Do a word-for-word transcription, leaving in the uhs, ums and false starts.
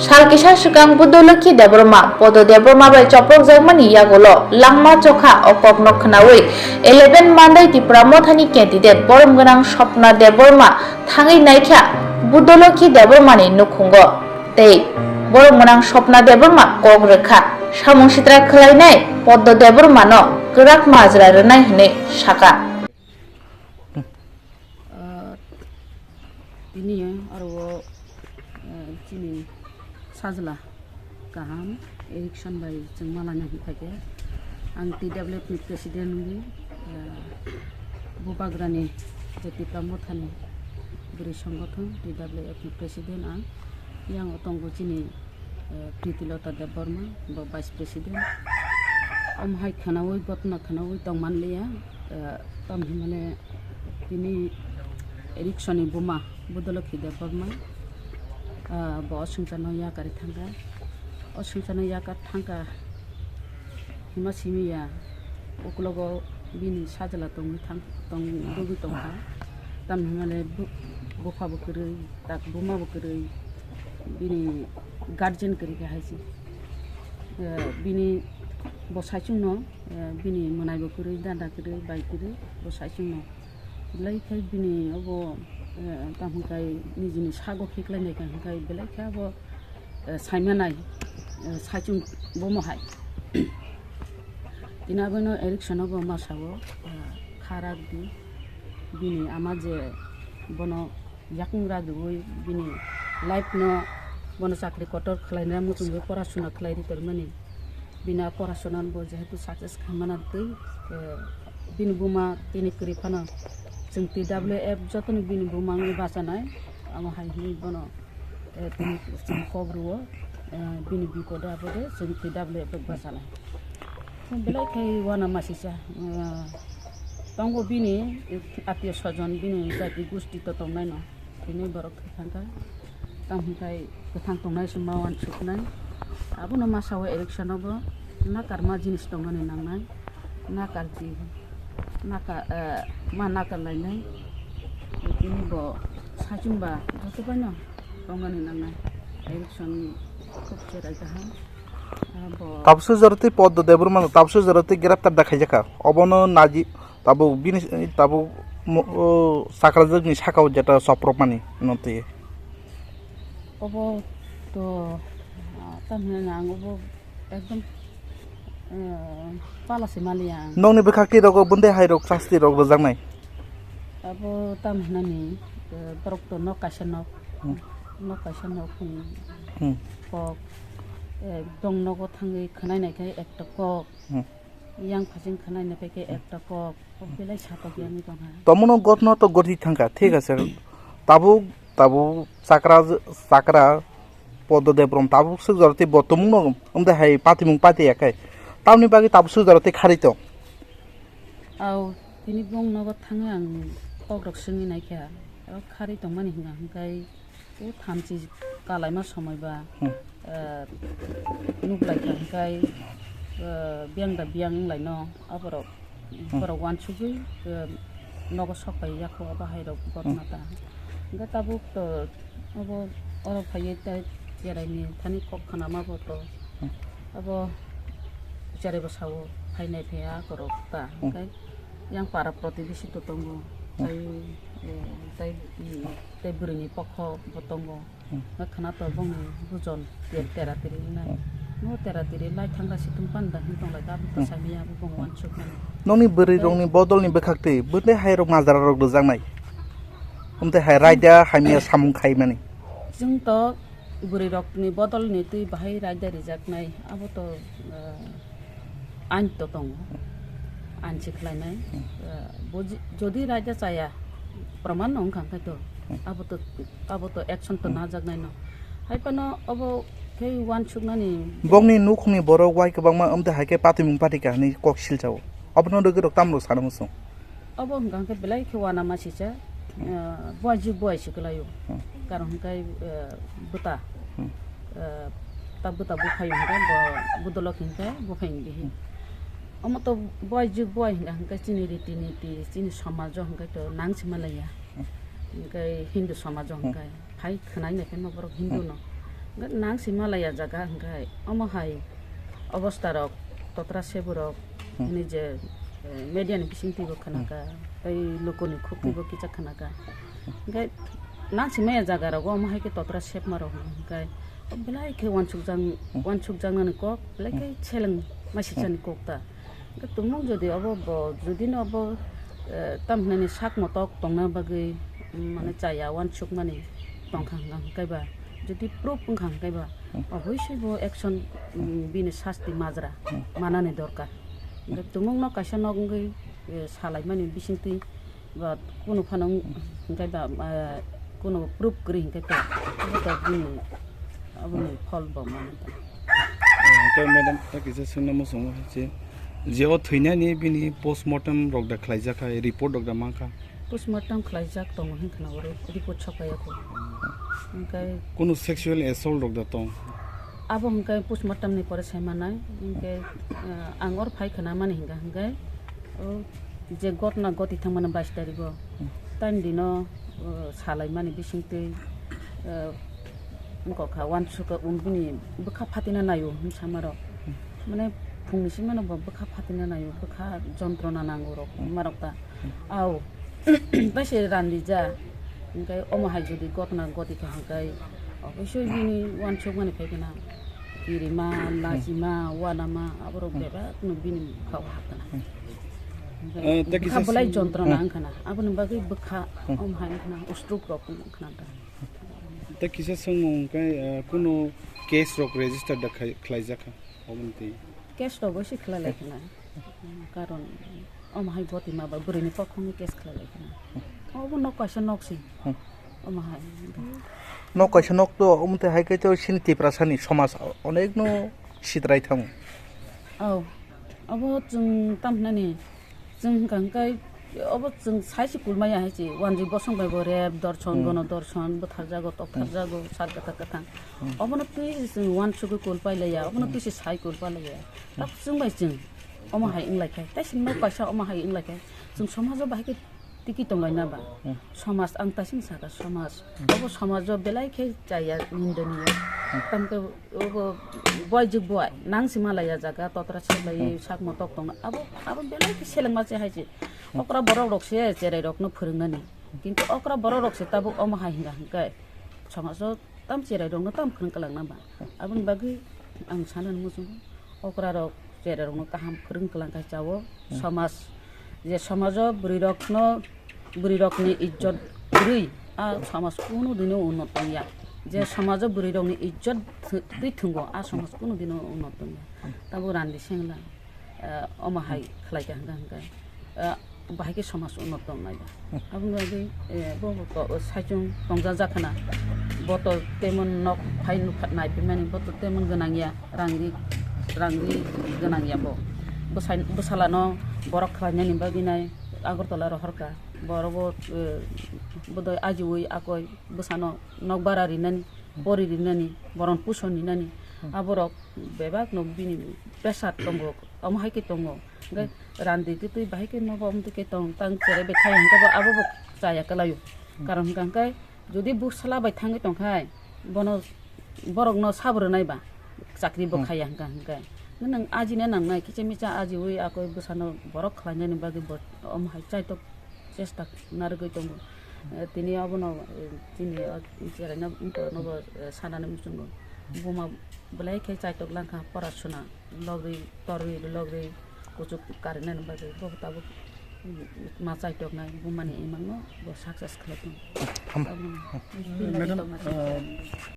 Sal kisa swkang Budolokhi Debbarma, Podo Debbarma bai chopropjakmani yagulo langma chokha o kokno khwnawi eleven Mandai Tipra Mothani candidate borom gwnang Sopna Debbarma thangwi naikha Budolokhi Debbarmani nukhungo tei borom gwnang Sopna Debbarma kok rwkha samung sitra khwlainai Podo Debbarmano kwrak majra rwnai hwnwi sakha. Ah, tini aro, ah, chini sajla kaham election bai chwng malani hwnkhai khe ang T W F ni president wngwi, ah, Bubagrani je Tipra Mothani bwrwi songothon T W F ni president ang. Yang o tongo chini eh, Pritilota Debbarma, bo Vice President. Omo hai khwnaui, gotno khwnaui tong manliya, eh, tamo hinmale tini Eriksoni buma Budolokhi Debbarma, eh, bo oswngcharno yakarwi thangkha. Oswngcharno yakar thangkha hima simi ya, uklogo bini sajla tongwi thang-, tong-, rwgwi tongkha. Tamo hinmale bu-, bupha bo kwrwi, tak buma bo kwrwi, bini guardian kwrwi khe hai se. Eh, bini bo saichungno, eh, bini mwnai bo kwrwi, dada kwrwi, bai kwrwi, bo saichungno. Belai khe bini obo, eh, tamo hwnkhai nijini sago khiklai nai kha hwnkhai belai khe abo, eh, saimanai, eh, saichung bomo hai. Tini abono Erikson obo masa o, eh, kharak di bini ama je bono yakung ragwi bini life no bono chakri kotor khlaina muchungwi porasuna khlai ri tormani. Bini a porasuna bo jehetu success khaimana twi, eh, bini buma tini kwrwi phano chwng T W F jotoni bini buma wngwi bachanai. Amo hai hwnwi bono, eh, tini chwng kok rwo, eh, bini bipode apode chwng T W F rok bachanai. Belai khai wana masisa, eh, tongo bini, eh, atio sojon bini jati gusti to tongnaino. Tini borok thangkha. Tamo hwnkhai kwthang tongnai se ma uansuknai. Abono masa o election o bo nakarma jinis tongmani nangnai. Nakar di, naka-, eh, ma nakar lainai. Tini bo saichung ba joto baino tongmani nangnai. Election ni kok cherai kaham. Ah, bo Tabsu Joroti Poddo Debbarma, Tabsu Joroti graftar da khaijaka. Obono naji, Tabuk bini, tabuk mo-, o, sakrajwkni sakao jeta chopropmani no twi. Obo to, ah, tamhinani ang obo ekdom, eh, pala se maliya ang. Nokni bwkhak twi rogo bwndai hai rok chasti rok rwjaknai. Abo tamhinani, eh, borok to nok kaisa nok, Hmm. nok kaisa nok, hmm, Hmm. kok, eh, ekdom nogo thangwi khwnai nai khe ekta kok. Hmm. Yang phasing khwnai nai phaikhe ekta kok, kok belai satok yang wngwi tongkha. Tomono gotno to gotwi thangkha, thik ase. Tabuk, tabuk chakra, chakra Poddo Debrom tabuk swk jora tei bo tumungno wngde hai patimung pati ya khe. Tamni bagwi tabuk swk jora tei kharwi tong. Au, tini bong nogo thangwi ang kok rok swngwi naikha. O kharwi tongmani hwnka hwnkhe O thamchi kalaima somoi ba, Hmm. eh, nuklaikha hwnkhe, eh, biyang da biyang wnglaino aborok, Hmm. borok uansugwi, eh, nogo sok pai yakho abo hairok Hmm. botma ta. Hwnkhe tabuk to abo oro phaiwi tei cheraini thani kok khnama bo to Hmm. abo cheraibo sao phainai phaiya akorok ta. Hmm. Hwnkhe yang para protibesi to tongo, Hmm. tei, eh, tei, tei bwrwini pokho bo tongo. Hmm. Hwnkhe khwna to bongni bujon ter-, tera teri wngnai. Hmm. No tera teri lai thangla situng panda hwn tonglaikha, aboni Hmm. bwsai maya bo bong uansukmani. Nokni bwrwi Tei rokni bodolni bwkhak twi bwtwi hai rok majra rok rwjaknai. Umtwi hai raida hamya samung khaimani. Chwng to bwrwi rokni bodolni twi bahai raida rijaknai. Abo to, eh, ain to tongo, ain se khlainai. Hmm. Eh, bo ji-, jodi raida chaya, proman no wngkha hwnkhe to, Hmm. abo to, abo to action to Hmm. najaknai no. Hai phano abo khe uansuknani. Bongni nukhungni borok wai kwbangma wngtwi hai khe patimung patika hwnwi kok silchao. Abono rwgwi rok tamo rw sana muchung? Abo hwnkha hwnkhe belai khe uanama sisa, Hmm. eh, buaijwk buai se kwlaio. Hmm. Karon hwnkhe, eh, bwta, Hmm. eh, ta bwta buphai hwnkhe bo budolok hwnkhe buphai hwnkhe hi. Hmm. Omo to buaijwk buai hwnkha hwnkhe chini riti niti, chini somajo hwnkhe to nang se malaiya. Hmm. Hwnkhe Hindu somajo Hmm. hwnkhe phai khwnai naikhe no borok Hindu Hmm. no. Nang si malaya jaga hwnkhe omo hai obostha rok, totra sebu rok, Hmm. hwnwi je, eh, media ni bising twibo khwnaka, tei luku ni khuk twibo kisa khwnaka. Hwnkhe nang si maya jaga rogo omo hai khe totra sepma rok hwnkhe belai khe uansuk jang, Hmm. uansuk jang nani kok, belai khe Hmm. seleng masi Hmm. jani kok ta. Hwnkhe tumung jodi obo bo, jodi no obo, eh, tam hinani sak motok tongna bagwi, mm, mane chaya uansukmani tongkha hwnkha hwnkhe ba, jodi proof wngkha hwnkhe ba, Hmm. obosoi bo action, mm, bini sasti majra Hmm. manani dorkar. Hwnkhe tumung no kaisa nok wngwi, eh, salaimani bisingtwi ba kunu phano wng-, hwnkhe ba, eh, kunu proof kwrwi hwnkhe to, abo to bini, aboni phol bo mano ta. Hwnkhe madam, ta kisa swngna muchungo hai se, je o thwinani bini postmortem rok da khlaijak hai, report rok da mankha? Postmortem khlaijak tongo hwnkhe na oro report sokpaiya kho. Hwnkhe Kunu sexual assault rok da tong? Abo hwnkhe postmortem ni pore sai manai, hwnkhe, eh, ang oro phai khna mani hwnkha hwnkhe, o je gotna goti thangmani bais tarigo, Hmm. Taini dino, o, salaimani bisingtwi, o, wngkha uansukha, um, bini bwkha phatina naio hinwi samarok. Hmm. Mane phungni simano bo bwkha phatina naio, bwkha jontrona nango rok Hmm. hinmarok ta. Hmm. Au, bai se randija, hwnkhe omo hai jodi gotna goti kha hwnkhe, obosoi bini uansukmani phai khna. Kirima, Hmm. lachima, uanama, aborok Hmm. bebak no bini bukhao hapkha na. Hmm. Hwnkhe Eh, tei bwkha kisa belai sing-, jontrona Hmm. wngkha na. Aboni bagwi bwkha Hmm. omo hai wngkha na, stroke rok wngkha na da. Tei kisa swngmung hwnkhe, eh, kunu case rok register da khai-, khlaijakha, oboni twi? Case rok bo se khlai lai khna. Karon omo hai goti ma ba bwrwi ni kokhong ni case khlai lai khna. Obo nok kaisa nok se. Hmm. Omo hai. Nok kaisa nok to, omo twi hai khe to chini Tiprasa ni somaj onek no sitrai thango. Oh, obo chwng tam hinani, chwng hwnkha hwnkhe obo chwng sai se kulmaya hai se, wanjwi bosong bai bo rep, dorson, Hmm. gono dorson, bwtharjago, Hmm. toktharjago, sat kwthang kwthang. Hmm. Obono twi se chwng uansugwi kul pailaiya, obono Hmm. twi se sai kul pailaiya. Hmm. Tabuk chwng bai chwng omo hai wnglaikha, tei chwng nok kaisa omo hai wnglaikha, chwng somajo bahai khe tiki tonglaina ba? Hmm. Somaj, ang taising saka somaj. Hmm. Obo somajo belai khe chaya nindaniya. Hmm. Tamkhe obo boy jwk boy, nang si malaya jaga, totra seplaiwi Hmm. sak motok tongna. Abo, abo belai khe selengma se hai se. Hmm. Okra borok rok se cherai rokno phwrwngnani. Kintu okra borok rok se tabuk omo hai hwnka hwnkhe somajo tam cherai rokno tam phwrwng kwlangna ba? Aboni bagwi ang sanani muchungo, okra rok cherai rokno kaham phwrwng kwlang khe chao. Hmm. Somaj, je somajo bwrwi rokno, bwrwi rokni ijjot kwrwi, a somaj kunu dino unnot wngya. Je Hmm. somajo bwrwi rokni ijjot thwi-, twi thwngo, a somaj kunu dino unnot wngya. Hmm. Tabuk randi sengla, eh, omo hai Hmm. khlai kha hwnkha hwnkhe, eh, bahai khe somaj unnot tongnai ba. Hmm. Aboni bagwi, eh, bo, bo to, saichung tongja jakhana. Bo to temon nok phai nukha, naiphimani, bo to temon gwnangya, rangri, rangri gwnangya bo. Bwsai-, bwsalano borok khlainani bagwi nai Agartala rohorkha. Borok bo, eh, bodoi ajiui akoi bwsano nok bara rinani, pori rinani, boron puson rinani. Hmm. Aborok bebak no bini pressure tongo, omo hai khe tongo. Hwnkhe Hmm. randi twi twi bahai khe nobo omo twi khe tong tang cherai bai thai hwnkhe bo abo bo chaya kwlaio. Hmm. Karon hwnkha hwnkhe jodi bwsala bai thangwi tongkhai bono borokno sabo rwnai ba chakri bo Hmm. khaiya hwnkha hwnkhe. Nwng ajina nangnai kicha micha ajiui akoi bwsano borok khlainani bagwi bo omo hai chaitok chesta narwgwi tongo. Eh, tini abono, eh, chini o cheraino borokno bo, eh, sanani muchungo. Buma belai khe chaitok langkha, porasuna logri, torwi logri, kuchuk karinani bagwi. Bo tabuk, mm, ma chaitoknai bumani imangno bo success khlai tongo. Ham- Abono. Madam, uh,